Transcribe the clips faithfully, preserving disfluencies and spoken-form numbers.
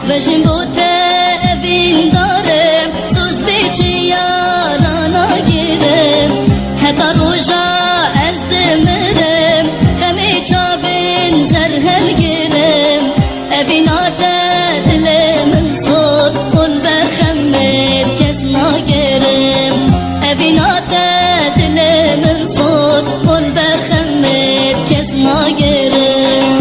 Vejin bo te evîndar im, soz bê çi yara nagirim. Heta roja ez dimirim, xemê çavên zer helgirim. Evîna te dilê min sor, xwin be xemê kes nagirim. Evîna te dilê min sor, xwin be xemê kes nagirim.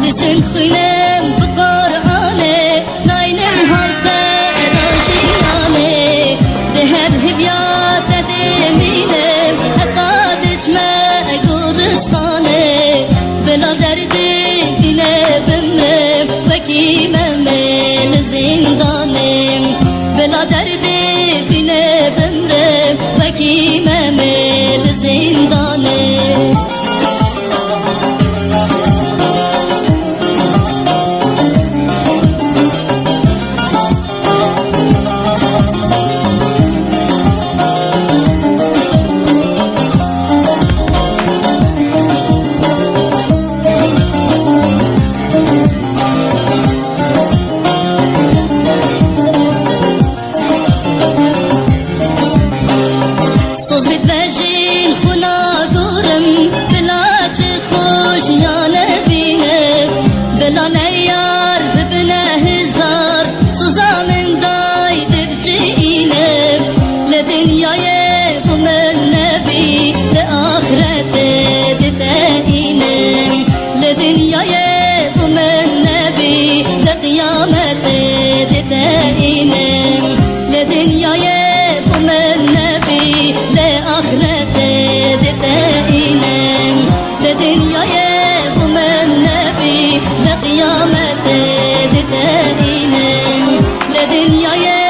Disin xwînim bi Qur'anê, naynim hewse eda jiyanê. Di her hevya te dimînim, heta diçme goristanê. Bila derdê bîne bimrim, wekî Memê li zîndanê. Bila derdê bîne bimrim, wekî Memê li zîndanê. Soz bit vejin xwina gurim, bila çi xweş ya nebîne, bila neyar bibine hizar, soza min day dibcîne. Li dinyayê bû min nebî, li axretê diteîne. Li dinyayê bû min nebî, li qiyametê diteîne. Li dinyayê bû min nebî, li axretê diteîne. Li dinyayê bû min nebî, li qiyametê diteîne. Li dinyayê